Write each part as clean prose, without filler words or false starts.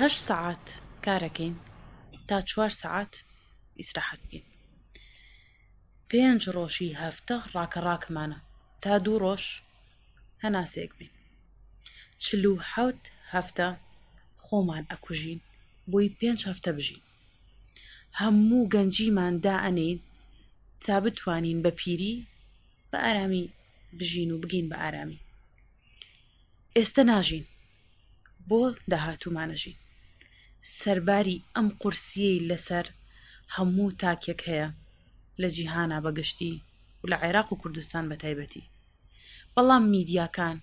هەشت سەعات کارەکەین تا چوار سەعات ئیسراحەت بکەین. پێنج ڕۆژی هەفتە ڕاکە ڕاکمانە تا دوو ڕۆژ هەناسەیەک بین. 47 هەفتە خۆمان ئەکوژین بۆی پێنج هەفتە بژین. هەموو گەنجیمان دائەنێین تا بتوانین بە پیری بە ئارامی بژین و بگەین بە ئارامی. ئێستە ناژین بۆ داهاتوومان ئەژین. سەرباری ئەم قورسییەی لەسەر هەموو تاکێک هەیە لە جیهانا بە گشتی و لە عێراق و کوردستان بە تایبەتی، بەڵام میدیاکان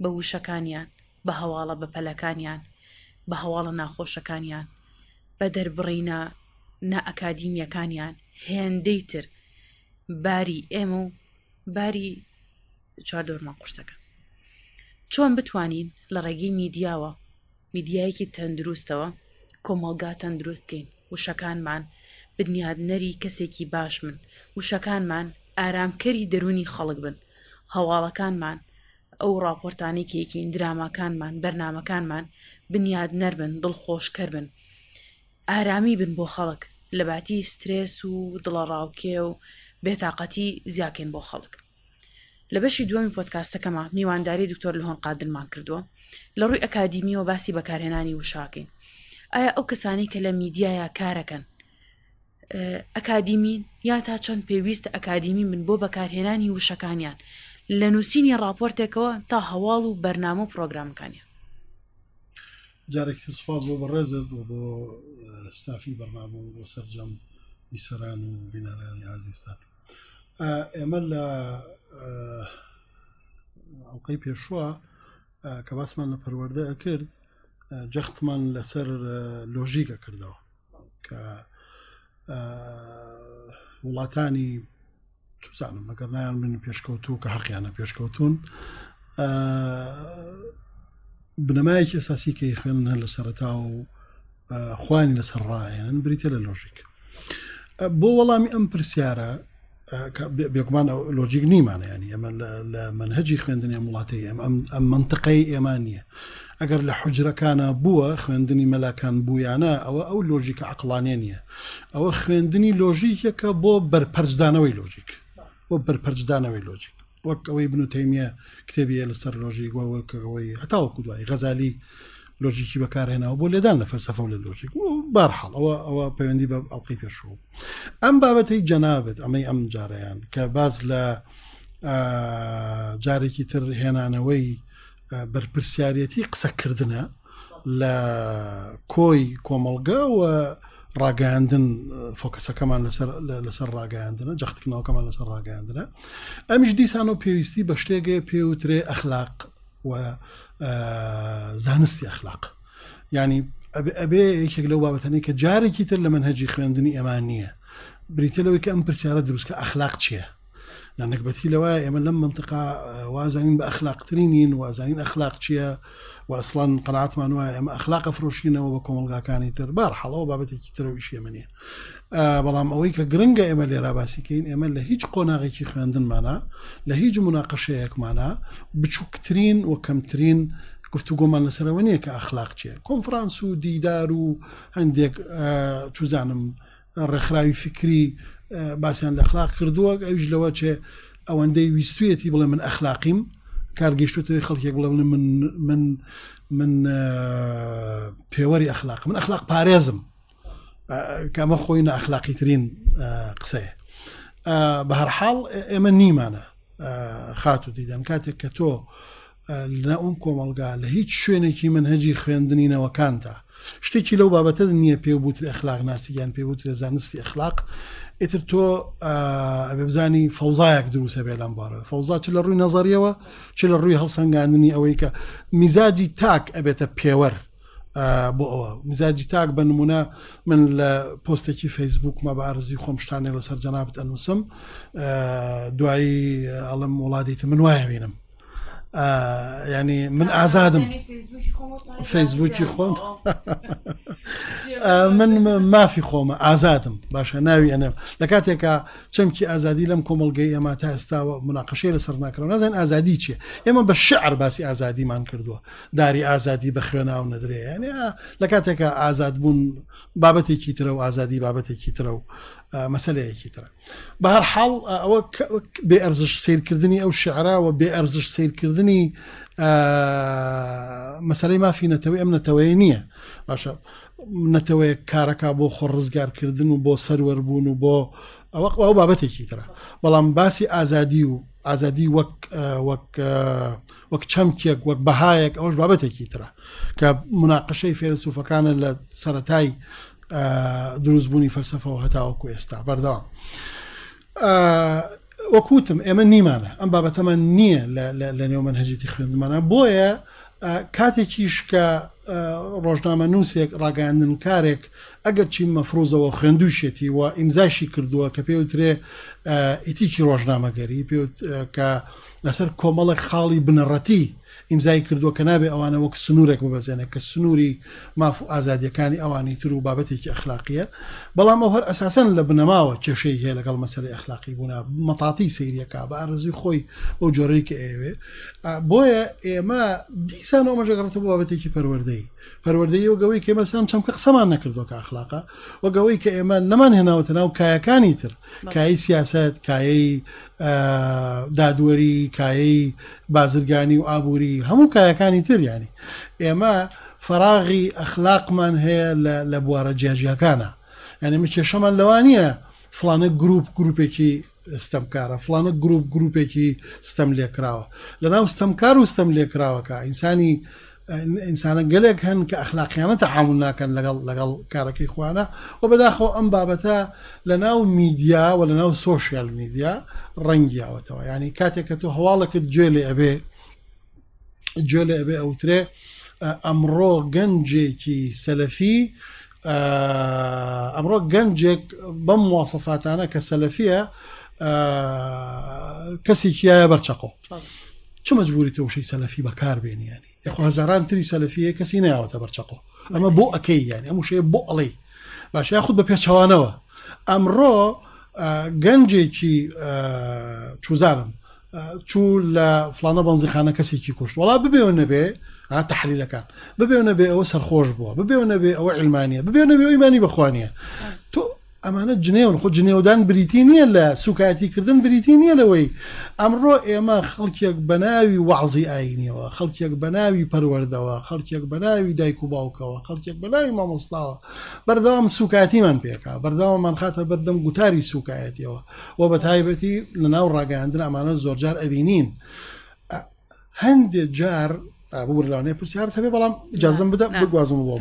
بە وشەکانیان، بە هەواڵە بەپەلەکانیان، بە هەواڵە ناخۆشەکانیان، بە دەربڕینە نائەکادیمییەکانیان هێندەی تر باری ئێمە و باری چواردەورمان قورسەکە. چۆن بتوانین لە ڕێگەی میدیاوە، میدیایەکی تەندروستەوە کۆمەڵگا تەندروست کەین، وشەکانمان بنیادنەری کەسێکی باش بن، وشەکانمان ئارامکەری دەروونی خەڵک بن، هەواڵەکانمان، ئەو ڕاپۆرتانەی کە یەکەین، دراماکانمان، بەرنامەکانمان بنیادنەر بن، دڵخۆشکەر بن، ئارامی بن بۆ خەڵک، لەباتی سترێس و دڵەڕاوکێ و بێتاقەتی زیاکەین بۆ خەڵک. لە بەشی دووەمی پۆدکاستەکەما میوانداری دکتۆر لهۆن قادرمان کردووە لە ڕووی ئەکادیمیەوە باسی بەکارهێنانی وشاکەین ئایا ئەو کەسانی کە لە میدیایە کارەکەن ئەکادیمین یا تا چەند پێویستە ئەکادیمی من بۆ بەکارهێنانی وشەکانیان لە نووسینی راپۆرتێکەوە تا هەواڵ و بەرنامە و پرۆگرامەکانیان. جارێکی تر سوپاس بۆ بەڕێزت و بۆ ستافی بەرنامە و بۆ سەرجەم بیسەران و بینەرانی ئازیزتان. ئێمە لە ئەڵلقەی پێشووە کە باسمان لە پەروەردە ئەکرد جەختمان لەسەر لۆژیکە کردەوە کە وڵاتانی چزانم ئەگەر نایان من پێشکەوتوو کە حەقیانە پێشکەوتون بنەمایەکی ئەساسی کە خوێنن هەر لە سەرەتا و خوانی لەسەر ڕاهێنن بریتە لە لۆژیک بۆ وەڵامی ئەم پرسیارە بێگومان لۆژیک نیمانە ینی ئەمە لە منهجی خوێندنی ئەم وڵاتی ئەم ئەم منطقەی ئێمە نییە ئەگەر لە حجرەکانە بووە خوێندنی مەلاکان بوویانە ئەوە ئەو لۆژیکە عقلانێ نییە ئەوە خوێندنی لۆژیکێکە بۆ بەرپەرچدانەوەی لۆژیک بۆ بەرپەرچدانەوەی لۆژیک وەک ئەوەی ابن تەیمیە کتێبی هەیە لەسەر لۆژیک وە وەک ئەوەی هەتاوەکو دوایی غەزالی لۆژیکی بەکارهێناوە بۆ لێدان لە فەلسەفە و لە لۆژیک و بارحاڵ ئەوە ئەوە پەیوەندی بە ئەڵقەی پێشوو ئەم بابەتەی جەنابت ئەمەی ئەم جارەیان کە باز لە جارێکی تر هێنانەوەی بەرپرسیارەتی قسەکردنە لە کۆی کۆمەڵگە و ڕاگەیاندن فۆکەسەکەمان لەسەر لەسەر ڕاگەیاندنە جەختکردنەوەکەمان لەسەر ڕاگەیاندنە ئەمیش دیسان و پێویستی بە شتێکێ پێوترێ ئەخلاق و زانستی ئەخلاق ینی ئەبێ یەکێک لەو بابەتانەی کە جارێکی تر لە منهجی خوێندنی ئێمان نییە بریتە لەوەی کە ئەم پرسیارە دروستکە ئەخلاق چییە؟ لە نەگبەتی لەوایە ئێمە لەم منطقا وازانین بە ئەخلاقترینین وازانین ئەخلاق چییە و ئەسڵان قەناعەتمان وایە ئێمە ئەخلاق ئەفرۆشینەوە بە کۆمەڵگاکانی تر بارحاڵەوە بابەتێکی ترە و ئیشی ئێمە نییە بەڵام ئەوەی کە گرنگە ئێمە لێرا باسی کەین ئێمە لە هیچ قۆناغێکی خوێندنمانە لە هیچ مناقەشەیەکمانە بچووکترین و کەمترین گفتوگۆمان لەسەرەوە نییە کە ئەخلاق چییە کۆنفرانس و دیدار و هەندێک چوزانم ڕێکخراوی فیکری باسیان لە ئەخلاق کردووە ئەویش لەوە چێ ئەوەندەی ویستویەتی بڵێ من ئەخلاقیم کار گەیشتوتەوەی خەڵکێک بڵێ من من من من پێوەری ئەخلاق من ئەخلاق پارێزم کەمە خۆی نە ئەخلاقی ترین قسەیە بە هەر حاڵ ئێمە نیمانە خاتو دیدەن کاتێک کە تۆ لە ئەم کۆمەڵگا لە هیچ شوێنێکی مەنهەجی خوێندنی نەوەکاندا شتێکی لەو بابەتە نییە پێ بوترێ ئەخلاق ناسی یان پێ بوترێ زانستی ئەخلاق ئیتر تۆ ئەبێ بزانی فەوزایەک دروستە بێ لەم بارەوە فەوزا چ لە ڕووی نەزەریەوە چ لە ڕووی هەڵسەنگاندنی ئەوەی کە میزاجی تاک ئەبێتە پێوەر بۆ ئەوە میزاجی تاک بە نمونە من لە پۆستێکی فەیسبوکمە بە ئارزی خۆم شتانێک لەسەر جەنابت ئەنووسم دوایی ئەڵم وڵاتیتە من وایە بینم. ینی من ئازادم فەیسبوکی خۆم من مافی خۆمە ئازادم باشە ناوی ئەنێم لە کاتێکا چەمکی ئازادی لەم کۆمەلگەی ئێمە تا ئێستاوە مناقەشەی لەسەر ناکرەوە نازانین ئازادی چییە ئێمە بە شعر باسی ئازادیمان کردووە داری ئازادی بە خوێناو نەدرێ یعنی لە کاتێکا ئازاد بوون بابەتێکی ترە و ئازادی بابەتێکی ترە و مەسلەیەکی ترە بە هەر حاڵ ئەوە بێ ئەرزش سیرکردنی ئەو شعرا و بێ ئەرزش سیرکردنی مەسلەی مافی نەتەوەی ئەم نەتەوەیە نییە باشە نەتەوەیەک کارەکە بۆ خۆ ڕزگارکردن و بۆ سەروەربوون و بۆ ئەوە ئەو بابەتێکی ترە بەڵام باسی ئازادی و ئازادی وەک وەک وەک چەمکێک وەک بەهایەک ئەوەش بابەتێکی ترە کە مناقشەی فێرسوفەکانە لە سەتای دروستبوونی فەلسەفەوە هەتاوەکو ئێستا بەردەوام وەکوتم ئێمە نیمانە ئەم بابەتەمان نییە لە نێو مەنهەجێتی خوێندمانە بۆیە کاتێکیش کە ڕۆژنامە نووسێک ڕاگەاندن کارێک ئەگەر چی مەفروزەوە خوێندوشێتی و ئیمزاشی کردووە کە پێوترێ ئیتیکی ڕۆژنامەگەری پێ کە لەسەر کۆمەڵێک خاڵی بنەڕەتی ئیمزای کردووە کە نابێ ئەوانە وەک سنوورێک ببەزێنێ کە سنووری ماف و ئازادییەکانی ئەوانی تر و بابەتێکی ئەخلاقییە، بەڵام ئەو هەر ئەساسەن لە بنەماوە کێشەی هەیە لەگەڵ مەسەلەی ئەخلاقی بوونا، مەتاتی سەیریەکا بە ئارەزووی خۆی بەو جۆرەی کە ئەیەوێ. بۆیە ئێمە دیسان ئەمەش ئەگەڕێتەوە بۆ بابەتێکی پەروەردەیی. پەروەردەیی وەک ئەوەی کە ئێمە لەسەر ئەم چەمکە قسەمان نەکردووە کە ئەخلاقە، وەک ئەوەی کە ئێمە نەمانهێناوەتە ناو کایەکانی تر، کایەی سیاسەت، کایەی دادوەری، کایەی بازرگانی و ئابووری، هەموو کایەکانی تر یانی ئێمە فەراغی ئەخلاقمان هەیە لە بوارە جیاجیاکانە یعنی ئێمە کێشەمان لەوە نییە فڵانە گروپ گروپێکی ستەمکارە فڵانە گروپ گروپێکی ستەم لێکراوە لەناو ستەمکار و ستەم لێکراوەکە ئینسانی ئینسانە گەلێک هەن کە ئەخلاقیانە تەعامول ناکەن لەگەڵ لەگەڵ کارەکەی خۆیانە و بەداخەوە ئەم بابەتە لە ناو میدیا و لە ناو سۆشیال میدیا ڕەنگیاوەتەوە ینی کاتێک کە تۆ هەواڵێکت گوێ لێ ئەبێ گوێ لێ ئەبێ ئەوترێ ئەمڕۆ گەنجێکی سەلەفی ئەمڕۆ گەنجێک بەم موواسەفاتانە کە سەلەفیە کەسێکیایە بەرچەقۆ چ مەجبوری تۆ وشەی سەلەفی بەکار بێنی ینی یخوا هەزاران تری سەلەفیە کەسی ناوەتە بەرچەقۆ ئەمە بۆ ئەەکەی یانی ئەم وشەیە بۆ ئەڵێ باش یاخود بە پێچەوانەوە ئەمڕۆ گەنجێکی چوزانم چوو لە فلانە بەنزیخانە کەسێکی کوشت وڵا ببێ و نەبێ تحلیلەکان ببێ و نەبێ ئەوە سەرخۆش بووە ببێ و نەبێ ئەوە علمانیە ببێ نەبێ ئیمانی بەخوانیە تۆ ئەمانە جنێون خۆ جنێودان بریتی نییە لە سوکایەتی کردن بریتی نییە لەوەی ئەمڕۆ ئێمە خەڵکێک بە ناوی وەعزی ئاینیەوە خەڵکێک بە ناوی پەروەردەوە خەڵکێک بە ناوی دایک و باوکەوە خەڵکێک بە ناوی مامۆستاوە بەردەوام سوکایەتیمان پێکا بەردەواممان خاتە بەردەم گوتاری سوکایەتیەوە و بە تایبەتی لە ناو ڕاگەیاندن ئەمانە زۆرجار ئەبینین هەندێک جار ببورە لەوانەیە پرسیارت هەبێ بەڵام ئیجازەم بدە بگوازم بۆ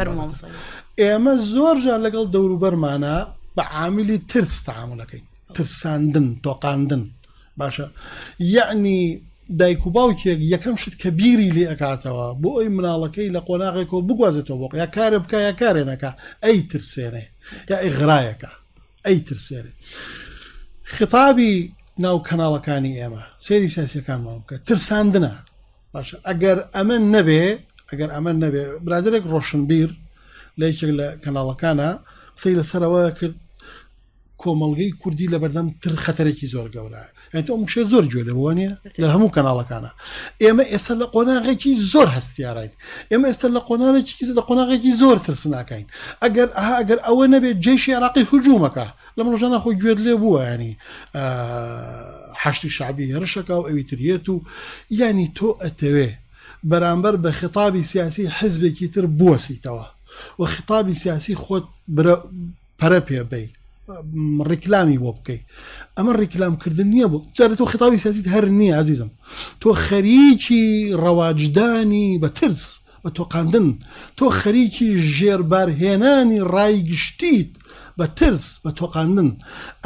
ئێمە زۆر جار لەگەڵ دەوروبەرمانە بە عامیلی ترس تەعامولەکەین ترساندن تۆقاندن باشە یەعنی دایک و باوکێک یەکەم شت کە بیری لێ ئەکاتەوە بۆ ئەوی مناڵەکەی لە قۆناغێکەوە بگوازێتەوە بۆ یا کارێ بکە یا کارێ نەکا ئەی ترسێنێ یا ئیغرایەکە ئەی ترسێنێ خطابی ناو کەناڵەکانی ئێمە سەیری سیاسەکانمان بکە ترساندنە باشە ئەگەر ئەمە نەبێ ئەگەر ئەمە نەبێ برادێک ڕۆشنبیر لە یەکێک لە کەناڵەکانە قسەی لەسەرەوە کرد کۆمەڵگەی کوردی لە بەردەم تر خەتەرێکی زۆر گەورە یعنی تۆ مشێ زۆر گوێ لە بووە نیە لە هەموو کەناڵەکانە ئێمە ئێستا لە قۆناغێکی زۆر هەستیاراین ئێمە ئێستا لە قۆناغێکی لە قۆناغێکی زۆر ترسناکەین ئەگەر ئەها ئەگەر ئەوە نەبێت جێشی عراقی هجوومەکە لەم ڕۆژانە خۆی گوێت لێ بووە ینی حەشتی شعبی هێرشەکە و ئەوی تریێت و ینی تۆ ئەتەوێ بەرامبەر بە خطابی سیاسی حزبێکی تر بوەسیتەوە و خطابی سیاسی خۆت پەرە پێ بەی ڕیکلامی بۆ بکەی ئەمە ڕیکلام کردن نییە بۆ جارە تۆ خطابی سیاسیت هەر نییە عزیزم تۆ خەریکی ڕەواجدانی بە ترس بە تۆقاندن تۆ خەریکی ژێربارهێنانی ڕای گشتیت بە ترس بە تۆقاندن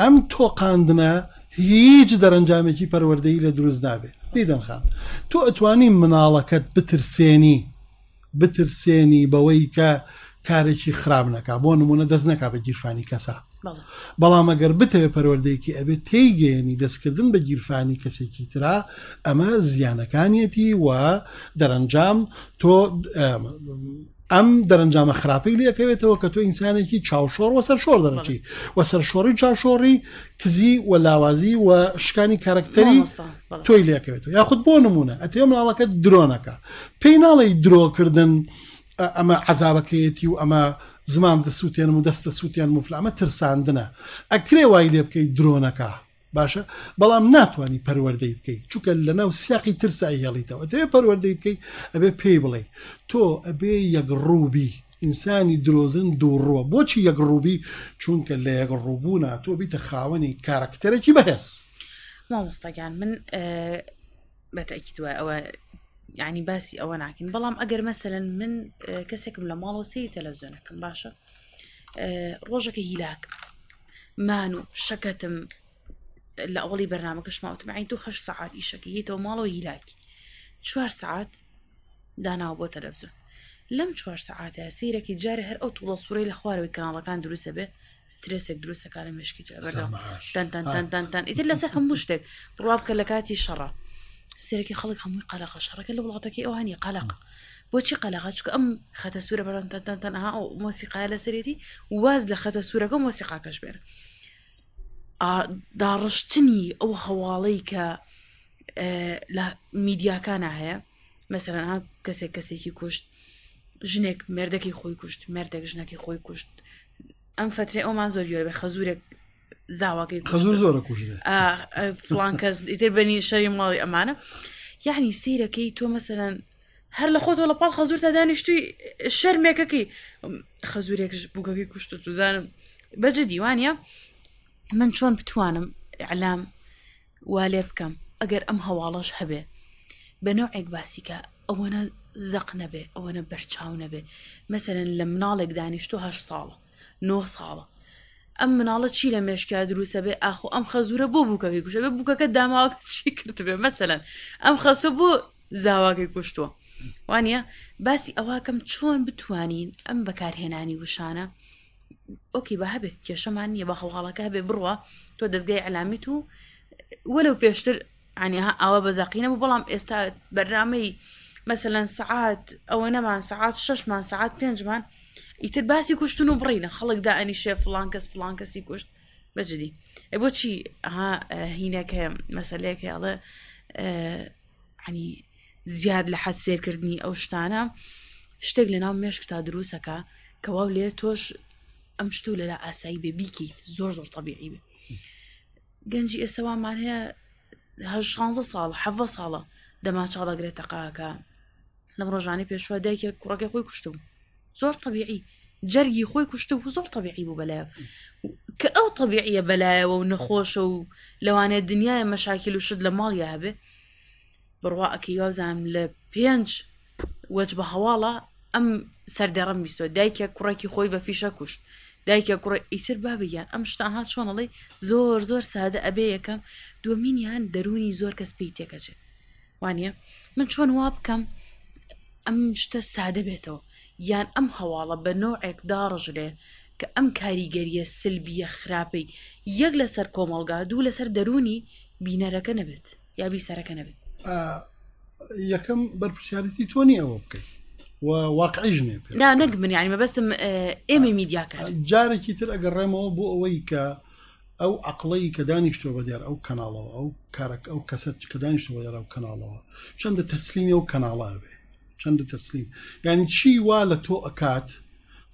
ئەم تۆقاندنە هیچ دەرەنجامێکی پەروەردەیی لە دروست نابێت دیدەن خان تۆ ئەتوانی مناڵەکەت بترسێنی بترسێنی بەوەی کە کارێکی خراپ نەکا بۆ نمونە دەست نەکا بە گیرفانی کەسا. بەڵام ئەگەر بتەوێ پەروەردەیەکی ئەبێ تێیگەیەنی دەستکردن بە گیرفانی کەسێکی ترا ئەمە زیانەکانیەتی و دەرەنجام تۆ ئەم دەرەنجامە خراپەی لەکەوێتەوە کە تۆ ئینسانێکی چاوشۆڕ وە سەرشۆڕ دەرەچی و سەرشۆڕی چاوشۆڕی کزی و لاوازی و شکانی کارکتەری تۆی لەکەوێتەوە یاخود بۆ نمونە ئەتێ مناڵەکە درۆنەکە پێی ناڵێی درۆکردن ئەمە عەزابەکەیەتی و ئەمە زمام دەسووتێنم و دەست دەسووتێنم و فلان ئەمە ترساندنە ئەکرێ وای لێ بکەی درۆنەکە باشە بەڵام ناتوانانی پەروەردەی بکەیت چونکە لەناو سیاقی ترسا هێڵیتەوە ئەتەوێ پەروەردەی بکەیت ئەبێ پێی بڵێ تۆ ئەبێ یەک ڕووبی ئینسانی درۆزن دووڕووە بۆچی یەک ڕووبی چونکە لە یەک ڕووبوونا تۆ بیتە خاوەنی کارەکتەرێکی بەهێز مامۆستاگیان من بە تەئکید وایە ئەوە یعنی باسی ئەوە ناکەین بەڵام ئەگەر مەسەلەن من کەسێکم لە ماڵەوە سەیری تەلەڤزیۆنەکەم باشە ڕۆژەکە هیلاک مان و شەکەتم لە ئەوڵی بەرنمەکەش ماوتم عین تۆ هە سەعات ئیشەکە یتەوە ماڵەوە هیلاکی چوار سەعات داناوە بۆ تەلەڤزیۆن لەم چوار سەعاتە سیرەکی جارێ هەر ئەو توڵە سوورەی لە خوارەوەی کەناڵەکان دروستە بێ سترێسێک دروستەکە لە مشکی تۆ بەردەوام تەن تەن تەن تەن تەن ئیتر لەسەر هەموو شتێک بڕوا بکە لە کاتی شەڕە سێرەکی خەڵک هەمووی قەلەقە شەڕەکە لە وڵاتەکەی ئەوانی قەلەق بۆچی قەلەقە چکە ئەم خەتە سوورە بەرەن تەن تەن تەن ئەها ئەو مۆسیقای لەسەرێتی واز لە خەتە سوورەکە مۆسیقاکەش بێنە داڕشتنی ئەو هەواڵەی کە لە میدیاکانە هەیە مەسەلەن ها کەسێک کەسێکی کوشت ژنێک مێردەکەی خۆی کوشت مێردێک ژنەکەی خۆی کوشت ئەم فترێ ئەومان زۆر گوێ بێ خەزورێک زاواکەی خەزور زۆرە کوژرێ فلان کەس ئیتر بەنی شەری ماڵی ئەمانە یعنی سیرەکەی تۆ مەسەلەن هەر لە خۆتەوە لە پاڵ خەزور تا دانیشتوی شەرمێکەکەی خەزورێک بووکەکەی کوشت و توزانم بەجە دیوانە من چۆن بتوانم ئەلام وا لێ بکەم ئەگەر ئەم هەواڵەش هەبێ بە نەوعێک باسی کە ئەوەنە زەق نەبێ ئەوەنە بەرچاو نەبێ مەسەرەن لە مناڵێک دانیشتو هە ساڵە نۆ ساڵە ئەم مناڵە چی لە مێشکیا دروستە بێ ئاخۆ ئەم خەزورە بۆ بووکەکەی کوشە بێ بووکەکە داماوەکە چی کردبێ مەسەلەن ئەم خەسوە بۆ زاواکەی کوشتووە وانە باسی ئەوواکەم چۆن بتوانین ئەم بەکارهێنانی وشانە ئۆکی بە هەبێ کێشەمان نییە بە هەواڵەکە هەبێ بڕوە تۆ دەستگای ئەلامیت و وەلو پێشتر عنیها ئاوا بە زەقینە بوو بەڵام ئێستا بەرنامەی مەسەلەن سەعات ئەوە نەمان سەعات شەشمان سەعات پێنجمان ئیتر باسی کوشتن و بڕینە خەڵک دا ئەنیشێ فلان کەس فلان کەسی کوشت بەجدی ئێ بۆچی ها هینەکە مەسلەیەک هەیە عنی زیاد لە حەد سێرکردنی ئەو شتانە شتێک لە ناو مێشکتا دروستەکە کەواو لێ تۆش ئەم شتە و لەلا ئاسایی بێ بیکەیت زۆر زۆر طببیعی بێ گەنجی ئێسەوامان هەیە هە 16 ساڵ حەڤە ساڵە دەماچاڵ دەگرێت تەقاکە لەم ڕۆژانی پێشوە دایکێک کوڕەکەی خۆی کوشتبوو زۆر طببیعی جەرگی خۆی کوشتبوو زۆر طببیعی بوو بەلایە کە ئەو طببیعیە بەلایەوە و نەخۆشە و لەوانەیە دنیای مەشاکیل و شت لە ماڵیا هەبێ بڕوا ئەکەی وابزانم لە پێنج وەجبە هەواڵە ئەم سەردێڕم بیستۆ دایکە کوڕێکی خۆی بە فیشە کوشت دایکە کوڕ ئیتر بابیان ئەم شتە ها چۆنەڵی زۆر زۆر سادە ئەبێ یەکەم دووەمینیان دەرونی زۆر کەس پێی تێکەچێت وانە من چۆن وا بکەم ئەم شتە سادە بێتەوە یان ئەم هەواڵە بە نەوعێک داڕژرێ کە ئەم کاریگەریە سلبیە خراپەی یەک لەسەر کۆمەڵگا دوو لەسەر دەرونی بینەرەکە نەبێت یا بیسەرەکە نەبێت. یەکەم بەرپرسیارەتی تۆ نیە ئەوە بکەیت و واقعیش نیە پێ نا نەک من یعنی مەبەستم ئێمەی میدیاکار جارێکی تر ئەگەڕێمەوە بۆ ئەوەی کە ئەو عقلەی کە دانیشتوە بە دیار ئەو کەناڵەوە ئەو کارەک ئەو کەسە کە دانیشتوە بە دیار ئەو کەناڵەوە چەندە تەسلیمی ئەو کەناڵە ئەبێ چەندە تەسلیم یعنی چی وا لە تۆ ئەکات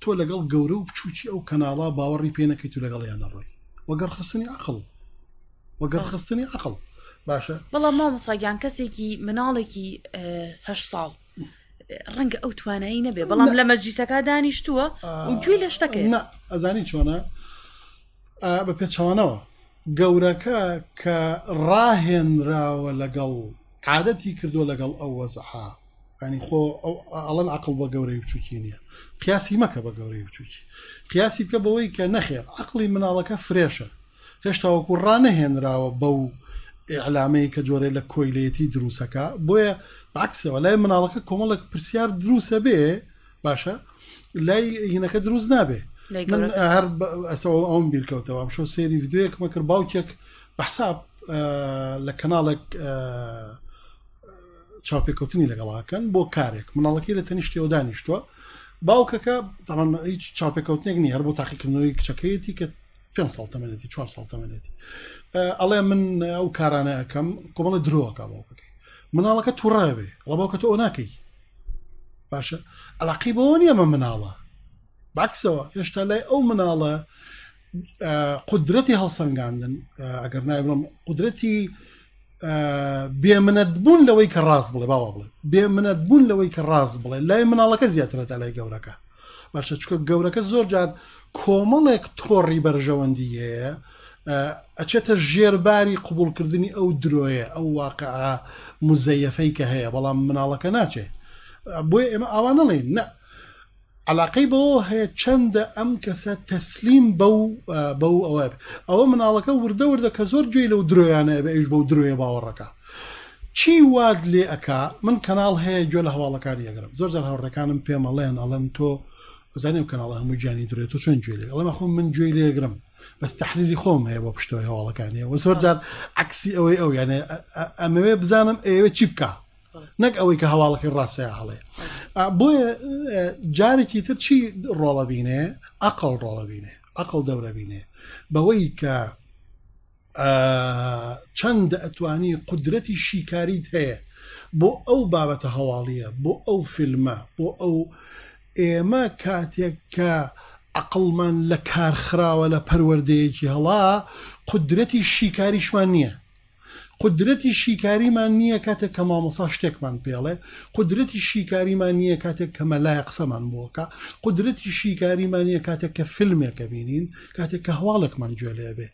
تۆ لەگەڵ گەورە و بچووکی ئەو کەناڵە باوەڕی پێ نەکەیت و لەگەڵیان نەڕۆی وەگەڕخستنی عقل وەگەڕخستنی عقل باشە بەڵام مامۆستا گیان کەسێکی مناڵێکی هە ساڵ ڕەنگە ئەو توانایی نەبێ بەڵام لە مەجلیسەکە دانیشتووە و گوێی لە شتەکەی نا ئەزانی چۆنە بە پێچەوانەوە گەورەکە کە ڕاهێنراوە لەگەڵ عادەتی کردووە لەگەڵ ئەو وەزعە ینی خۆ ئەڵەن عقل بە گەورەی بچووکی نییە قیاسی مەکە بە گەورەی بچووکی قیاسی بکە بەوەی کە نەخێر عقلی مناڵەکە فرێشە هێشتا وەکو ڕانەهێنراوە بەو ئیعلامەی کە جۆرێ لە کۆیلەیەتی دروستەکە بۆیە بەعکسەوە لای مناڵەکە کۆمەڵێک پرسیار دروستە بێ باشە لای هینەکە دروست نابێ. من هەر ئەسەوە ئەوم بیرکەوتەوە ئەم شەو سێری ڤیدیۆیەکمە کرد باوکێک بە حساب لە کەناڵێک چاوپێکەوتنی لەگەڵاکەن بۆ کارێک مناڵەکەی لە تەنیشتەوە دانیشتووە باوکەکە تاوان هیچ چاوپێکەوتنێک نیە هەر بۆ تاقیکردنەوەی کچەکەیەتی کە پێ ساڵ تەمەنێتی چوار ساڵ تەمەنێتی ئەڵێ من ئەو کارانە ئەەکەم کۆمەڵە درۆکە باوکەکەی مناڵەکە تووڕێ ئەڵە باوکە تۆ ئەو ناکەی باشە علاقی بەوە نییە مە مناڵە بەعکسەوە هێشتا لای ئەو مناڵە قدرەتی هەڵسەنگاندن ئەگەر نای بڵم قدرەتی بێمنەت بوون لەوەی کە ڕاست بڵێ باوا بڵێ بێمنەت بوون لەوەی کە ڕاست بڵێ لای مناڵەکە زیاترە تا لای گەورەکە باشە چکە گەورەکە زۆر جار کۆمەڵێک تۆڕی بەرژەوەندی هەیە ئەچێتە ژێرباری قوبولکردنی ئەو درۆیە ئەو واقعە مزەیەفەی کە هەیە بەڵام مناڵەکە ناچێ بۆیە ئێمە ئاوا نەڵێین نە علاقەی بەوە هەیە چەندە ئەم کەسە تەسلیم بەو بەو ئەوە ئەوە مناڵەکە وردە وردە کە زۆر گوێی لەو درۆیانە بە ئەویش بەو درۆیە باوەڕەکە چی وات لێ ئەکا من کەناڵ هەیە گوێ لە هەواڵەکانی ئەگرم زۆر جار هاوڕێکانم پێم ئەڵێن ئەڵێن تۆ ئەزانی ئەو کەناڵە هەموو گیانی درۆیە تۆ چۆن گوێ لێ ئەڵێم خۆ من گوێی لێگرم بەس تحلیلی خۆم هەیە بۆ پشتەوەی هەواڵەکانی وە زۆر جار عکسی ئەوەی ئەو یانێ ئەمەوێ بزانم ئەوێ چی بکە نەک ئەوەی کە هەواڵەکەی ڕاستەیە هەڵێ بۆیە جارێکی تر چی ڕۆڵە بینێ ئەقل ڕۆڵە بینێ ئەقل دەورە بینێ بەوەی کە چەندە ئەتوانی قودرەتی شیکاریت هەیە بۆ ئەو بابەتە هەواڵیە بۆ ئەو فیلمە بۆ ئەو ئێمە کاتێک کە عەقڵمان لە کار خراوە لە پەروەردەیەکی هەڵا قودرەتی شیکاریشمان نییە قودرەتی شیکاریمان نییە کاتێک کە مامۆسا شتێکمان پێڵێ، قودرەتی شیکاریمان نییە کاتێک کە مەلایە قسەمان بۆکا، قودرەتی شیکاریمان نییە کاتێک کە فیلمێک ئەبینین، کاتێک کە هەواڵێکمان گوێ لێ بێ.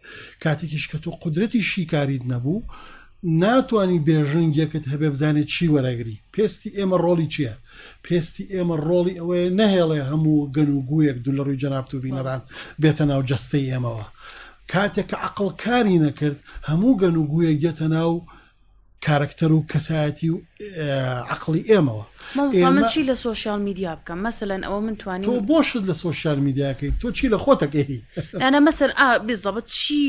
کاتێکیش کە تۆ قودرەتی شیکاریت نەبوو، ناتوانی بێژنگێکت هەبێ بزانێ چی وەرەگری. پێستی ئێمە ڕۆڵی چییە؟ پێستی ئێمە ڕۆڵی ئەوەیە نەهێڵێ هەموو گەن و گوویەک دوو لە ڕووی جەنابت و بینەران بێتە ناو جەستەی ئێمەوە. کاتێک کە عەقڵ کاری نەکرد هەموو گەن و گوویەک دێتە ناو کارەکتەر و کەسایەتی و عەقڵی ئێمەوە. مامۆستا من چی لە سۆشیال میدیا بکەم مەسەلەن ئەوە من توانیم. تۆ بۆ شت لە سۆشیال میدیاکەی تۆ چی لە خۆتەکەی؟ نا مەسەل ئا بالضبط چی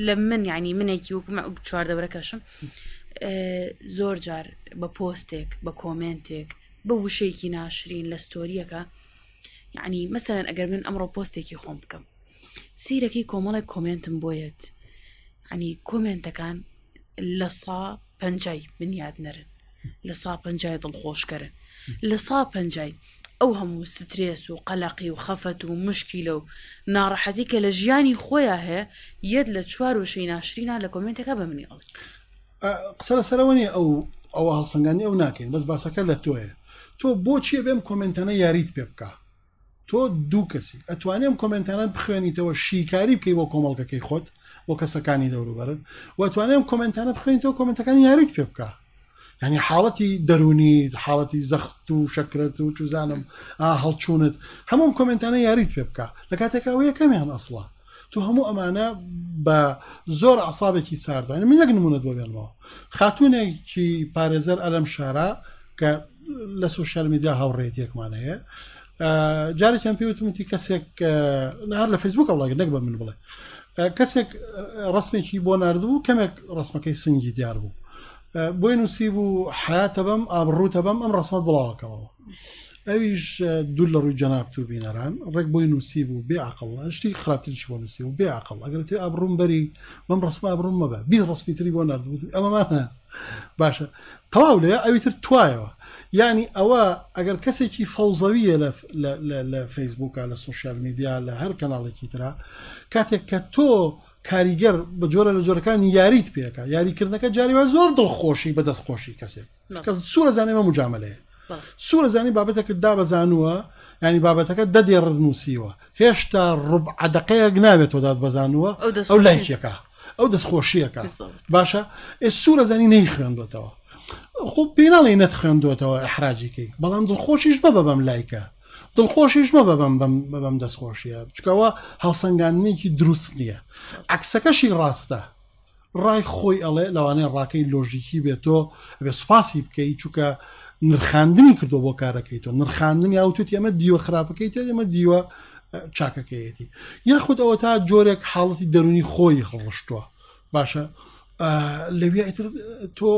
لە من یعنی منێکی وەکو چواردەورەکەشم زۆر جار بە پۆستێک بە کۆمێنتێک بە وشەیەکی ناشرین لە ستۆریەکە یعنی مەسەلەن ئەگەر من ئەمڕۆ پۆستێکی خۆم بکەم سیرەکەی کۆمەڵێک کۆمێنتم بۆیەت ینی کۆمێنتەکان لە سا پەنجای بنیاد نەرن لە سا پەنجای دڵخۆشکەرن لە سا پەنجای ئەو هەموو سترێس و قەلەقی و خەفەت و مشکیلە و ناڕەحەتی کە لە ژیانی خۆیان هەیە یەت لە چوار وشەی ناشرینا لە کۆمێنتەکە بە منی ئەڵێ قسە لەسەرەوە نیە ئەو ئەوە هەڵسەنگانی ئەو ناکەین بەس باسەکە لە تۆیە تۆ بۆچیە بێم کۆمنتانە یاریت پێ بکە تۆ دوو کەسی ئەتوانی ئەم کۆمێنتانە بخوێنیتەوە شیکاری بکەی بۆ کۆمەڵگەکەی خۆت بۆ کەسەکانی دەوروبەرت و ئەتوانی ئەم کۆمێنتانە بخوێنیتەوە کۆمێنتەکانی یاریت پێ بکە یعنی حاڵەتی دەرونی حاڵەتی زەخت و شەکرەت و چزانم ئا هەڵچوونت هەموو کۆمێنتانە یاریت پێ بکە لە کاتێکا ئەوە یەکەمیان ئەسڵە تۆ هەموو ئەمانە بە زۆر عسابێکی ساردانی من یەک نمونەت بۆ بێنمەوە خاتونێکی پارێزەر ئەلەم شارە کە لە سوسیال میدیا هاوڕێتێکمان هەیە جارێکیان پێوتمتی کەسێک هەر لە فەیسبوک ئەوڵاگە نەک بە من بڵێ کەسێک ڕسمێکی بۆ نردبوو کەمێک ڕسمەکەی سنگی دیار بوو بۆی نووسی بوو حیاتە بەم ئابڕوتە بەم ئەم ڕسمە بڵاوەکەمەوە ئەویش دوور لە ڕووی جەنابت و بینەران ڕێک بۆی نووسی بوو بێ عقل شتی خراپتریشی بۆ نووسی بوو بێ عقل ئەگەر تێ ئابڕوم بەری بەم ڕسمە ئابڕوم مەبە 20 ڕسمی تری بۆ نردبوو ئەمەمانە باشە تەواو لێ ئەوی تر توایەوە یعنی ئەوە ئەگەر کەسێکی فەوزەویە لە فەیسبوکە لە سوسیال میدیا لە هەر کەناڵێکی ترا کاتێک کە تۆ کاریگەر بە جۆرە لە جۆرەکانی یاریت پێەکە یاریکردنەکە جاری وای زۆر دڵخۆشی بەدەست خۆشی کەسێک کەس سوورە زانێ مە مجاملەیە سوورە زانی بابەتەکە دابەزانووە ینی بابەتەکە دە دێڕت نووسیوە هێشتا ڕبع دقەیەک ناوێت تۆ دات بەزانووە ئەو لایکیەکە ئەو دەستخۆشیەکە باشە ئێ سوورە زانی نەی خوێندۆتەوە خۆ پێناڵی نەت خوێندۆتەوە ئەحراجیکەی بەڵام دڵخۆشیش بە بەم لایکە دڵخۆشیش مەبە بەم بەم بەم دەستخۆشیە چکەوە هەڵسەنگاندنێکی دروست نییە عکسەکەشی ڕاستە ڕای خۆی ئەڵێ لەوانەیە ڕاکەی لۆژیکی بێت تۆ ئەبێ سوپاسی بکەی چونکە نرخاندنی کردو بۆ کارەکەی تۆ نرخاندنی ئەو توتی ئەمە دیوە خراپەکەی تۆ ئەمە دیوە چاکەکەیەتی یاخود ئەوە تا جۆرێک حاڵەتی دەرونی خۆی هەڵڕشتووە باشە لەویا ئیتر تۆ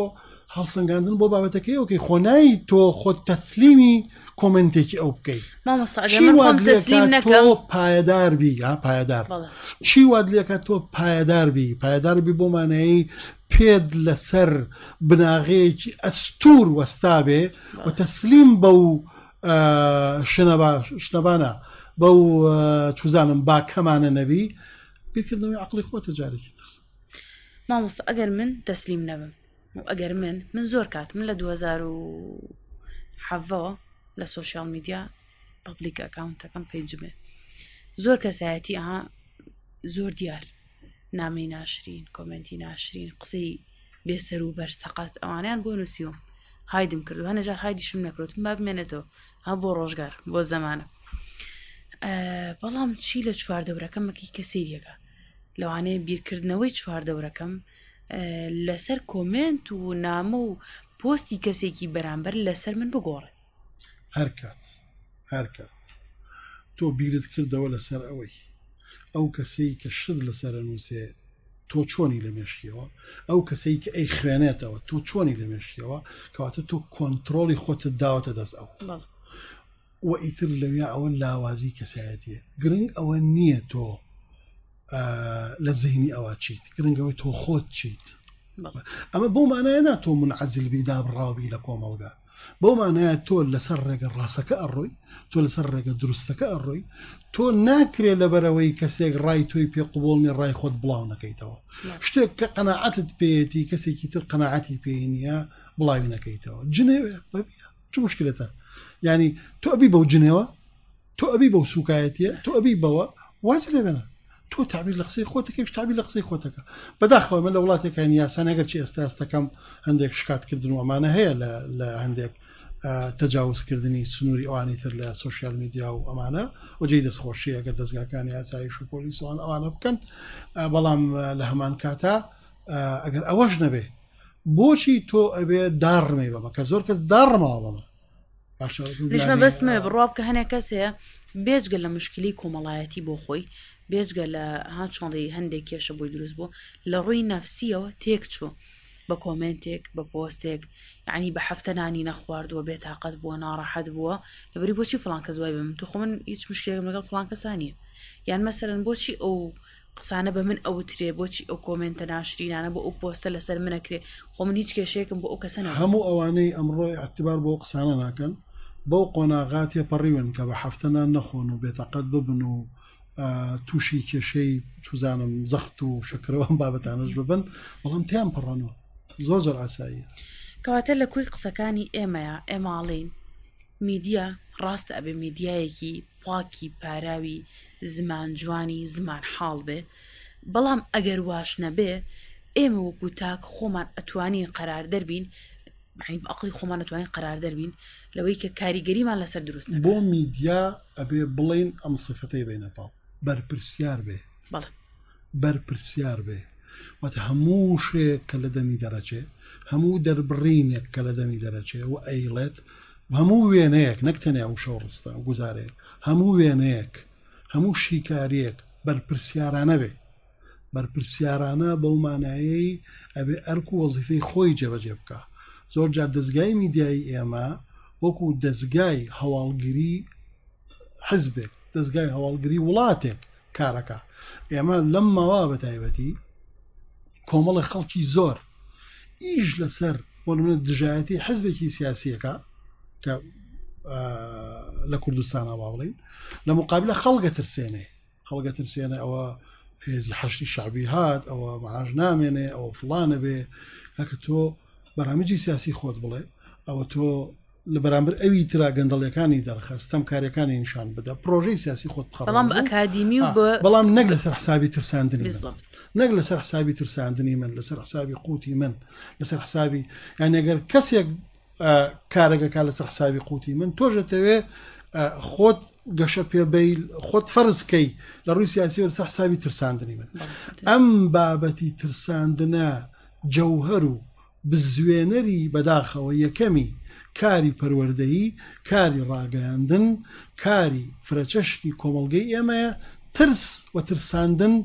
هەڵسەنگاندن بۆ بابەتەکەی ئەوکەی خۆنایی تۆ خۆت تەسلیمی کۆمنتێکی ئەو بکەیت تۆ پایەدار بی یا پایەدار چی وات لێکە تۆ پایەدار بی پایەدار بی بۆ مانایی پێت لەسەر بناغەیەکی ئەستور وەستابێ و تەسلیم بەو شنەبا شنەبانە بەو چوزانم باکەمانە نەبی بیرکردنەوەی عقلی خۆتە جارێکی تر. مامۆستا ئەگەر من تەسلیم نەبم و ئەگەر من من زۆر کات من لە 2017ەوە لە سۆشیال میدیا پبلیک ئەکاونتەکەم پەیجمێ زۆر کەسایەتی ئەها زۆر دیار نامەی ناشرین کۆمنتی ناشرین قسەی بێسەر و بەر سەقەت ئەوانیان بۆ نووسیوم هایدم کردو هەنە جار هایدیشم نەکرۆتم با بمێنێتەوە ها بۆ ڕۆژگار بۆ زەمانە بەڵام چی لە چواردەورەکەمەکەی کە سەیرەکە لەوانەیە بیرکردنەوەی چواردەورەکەم لەسەر کۆمێنت و نامە و پۆستی کەسێکی بەرامبەر لەسەر من بگۆڕێ هەرکات هەرکات تۆ بیرت کردەوە لەسەر ئەوەی ئەو کەسەی کە شت لەسەر نووسێ تۆ چۆنی لە مێشکیەوە ئەو کەسەی کە ئەی خوێنێتەوە تۆ چۆنی لە مێشکیەوە کەواتە تۆ کۆنتترۆلی خۆتت داوەتە دەست ئەو و ئیتر لەویا ئەوە لاوازی کەسایەتیە گرنگ ئەوە نییە تۆ لە زیهنی ئەوە چیت گرنگەوەی تۆ خۆت چیت ئەمە بۆ مانایە نا تۆ منعزل بی دابڕاوبی لە کۆمەڵگا بەو مانایە تۆ لەسەر ڕێگە ڕاستەکە ئەڕۆی تۆ لەسەر ڕێگە دروستەکە ئەڕۆی تۆ ناکرێ لەبەرەوەی کەسێک ڕای تۆی پێ قوبڵ نیە ڕای خۆت بڵاو نەکەیتەوە شتێک کە قەناعەتت پێیەتی کەسێکی تر قەناعەتی پێی نییە بڵاوی نەکەیتەوە جنێوێ بەبیە چ مشکلەتە یعنی تۆ ئەبی بەو جنێوە تۆ ئەبی بەو سوکایەتیە تۆ ئەبی بەوە وازی لێبێنە تۆ تعبیر لە قسەی خۆتەکەیش تعبیر لە قسەی خۆتەکە بەداخەوە من لە وڵاتێکانی یاسان ئەگەر چی ئێستا ئێستەکەم هەندێک شکاتکردن و ئەمانە هەیە لە هەندێک تەجاوزکردنی سنووری ئەوانی تر لە سوسیال میدیا و ئەمانە وەجێی دەستخۆشی ئەگەر دەستگاکانی ئاسایش و پۆلیسوان ئەوانە بکەن بەڵام لە هەمان کاتا ئەگەر ئەوەش نەبێ بۆچی تۆ ئەبێ داڕمەی بەمە کە زۆر کەس داڕماوە بەمە منیش مەبەستمە بڕوا بکە هەنێک کەس هەیە بێجگە لە مشکلی کۆمەڵایەتی بۆ خۆی بێجگە لە ها چۆنڵی هەندێک کێشە بۆی دروست بوو لە ڕووی نەفسیەوە تێک چوو بە کۆمنتێک بە پۆستێک یعنی بە هەفتە نانی نەخواردووە بێتاقەت بووە ناڕەحەت بووە لەبری بۆچی فلان کەس وای بە من تو خۆ من هیچ مشکلێکم لەگەڵ فلان کەسا نییە یان مەسەرەن بۆچی ئەو قسانە بە من ئەوترێ بۆچی ئەو کۆمێنتە ناشرینانە بۆ ئەو پۆستە لەسەر من ئەکرێ خۆ من هیچ کێشەیەکم بۆ ئەو کەسە نەبوو. هەموو ئەوانەی ئەمڕۆ ئیعتیبار بەو قسانە ناکەن بەو قۆناغە تێپەڕیون کە بە هەفتە نان نەخۆن و بێتاقەت ببن و تووشی کێشەی چوزانم زەخت و شەکرە و ئەم بابەتانەش ببن بەڵام تێیان پەڕەنەوە زۆر زۆر ئاساییە. کەواتە لە کۆی قسەکانی ئێمەیا ئێمە ئەڵێین میدیا ڕاستە ئەبێ میدیایەکی پاکی پاراوی زمان جوانی زمان حاڵ بێ بەڵام ئەگەر واش نەبێ ئێمە وەکو تاک خۆمان ئەتوانین قەرار دەربین معنی بە ئەقلی خۆمان ئەتوانین قەرار دەربین لەوەی کە کاریگەریمان لەسەر دروست نەکات. بۆ میدیا ئەبێ بڵێین ئەم سیفەتەی بەینە پاڵ بەرپرسیار بێ. بەڵێ. بەرپرسیار بێ واتە هەموو وشەیەک کە لە دەمی دەرەچێ هەموو دەربڕینێک کە لە دەمی دەرەچێ و ئەیڵێت هەموو وێنەیەک نەک تەنیا وشە و ڕستە و گوزارەیەک هەموو وێنەیەک هەموو شیکاریەک بەرپرسیارانە بێ بەرپرسیارانە بەو مانایەی ئەبێ ئەرک و وەزیفەی خۆی جێبەجێ بکا زۆر جار دەزگای میدیایی ئێمە وەکو دەزگای هەواڵگری حزبێک دەزگای هەواڵگری وڵاتێک کارەکە ئێمە لەم ماوە بە تایبەتی کۆمەڵی خەڵکی زۆر ئیش لەسەر بۆ نمونە دژایەتی حزبێکی سیاسیەکە کە لە کوردستانە با بڵین لە مقابلە خەڵگە ترسێنێ خەڵگە ترسێنە ئەوە هێزی حەشتی شعبی هات ئەوە معاش نامێنێ ئەوە فلانە بێ کاکە تۆ بەرامجی سیاسی خۆت بڵێ ئەوە تۆ لە بەرامبەر ئەوی ترا گەندەڵیەکانی دەرخە ستەمکاریەکانی نیشان بدە پرۆژەی سیاسی خۆت بخە بەڵام بە ئەکادیمی و بە بەڵام نەک لەسەر حسابی ترساندنی من نەک لەسەر حسابی ترساندنی من لەسەر حسابی قوتی من لەسەر حسابی یان ئەگەر کەسێک کارەکەکە لەسەر حسابی قوتی من تۆژەتەوێ خۆت گەشە پێبیل خۆت فەرزکەی لە ڕووی سیاسی لەسەر حسابی ترساندنی من ئەم بابەتی ترساندنە جەوهەر و بزوێنەری بەداخەوە یەکەمی کاری پەروەردەیی، کاری ڕاگەیاندن، کاری فرەچەشنی کۆمەڵگەی ئێمەیە، ترس و ترساندن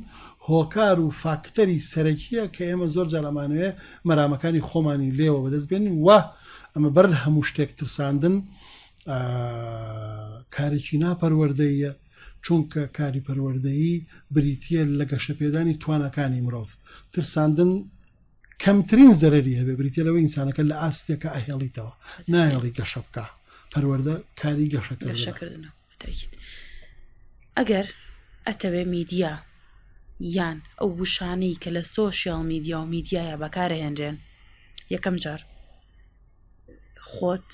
هۆکار و فاکتەری سەرەکییە کە ئێمە زۆر جار ئەمانەوێ مەرامەکانی خۆمانی لێوە بەدەست بێنین و ئەمە بەر لە هەموو شتێک ترساندن کارێکی ناپەروەردەییە، چونکە کاری پەروەردەیی بریتییە لە گەشەپێدانی تواناکانی مرۆڤ، ترساندن کەمترین زەرەری هەبێ بریتیە لەوەی ئینسانەکە لە ئاستێکە ئەهێڵیتەوە نایەڵی گەشە بکە پەروەردە کاری گەشەکردنە ئەگەر ئەتەوێ میدیا یان ئەو وشانەی کە لە سۆشیال میدیا و میدیایە بەکارهێنرێن یەکەم جار خۆت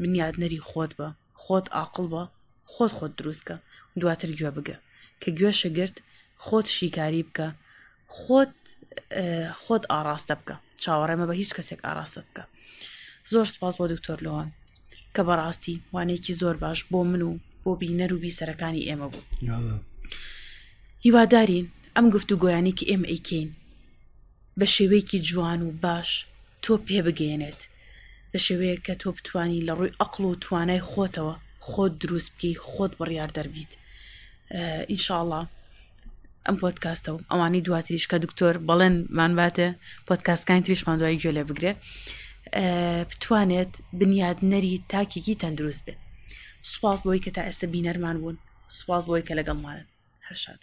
بنیادنەری خۆت بە خۆت ئاقڵ بە خۆت خۆت دروست کە دواتر گوێ بگرە کە گوێشە گرت خۆت شیکاری بکە خۆت خۆت ئاراستە بکە چاوەڕێمە بە هیچ کەسێک ئاراستە بکە زۆر سپاس بۆ دکتۆر لۆوان کە بەڕاستی وانەیەکی زۆر باش بۆ من و بۆ بینەر و بیسەرەکانی ئێمە بوو هیوادارین ئەم گفت و گۆیانی کە ئێمە ئەیکەین بە شێوەیەکی جوان و باش تۆ پێ بگەیەنێت بە شێوەیەک کە تۆ بتانی لە ڕووی ئەقل و توانای خۆتەوە خۆت دروست بکەی خۆت بڕیار دەربیت ئینشاءڵا ئەم پۆدکاستە و ئەوانەی دواتریش کە دکتۆر بەڵێن مان باتێ پۆدکاستەکانی تریشمان دوای گوێ لێ بگرێ بتوانێت بنیادنەری تاکێکی تەندروست بێت سوپاس بۆی کە تا ئێستا بینەرمان بوون سوپاس بۆی کە لەگەڵمانن هەر شاد.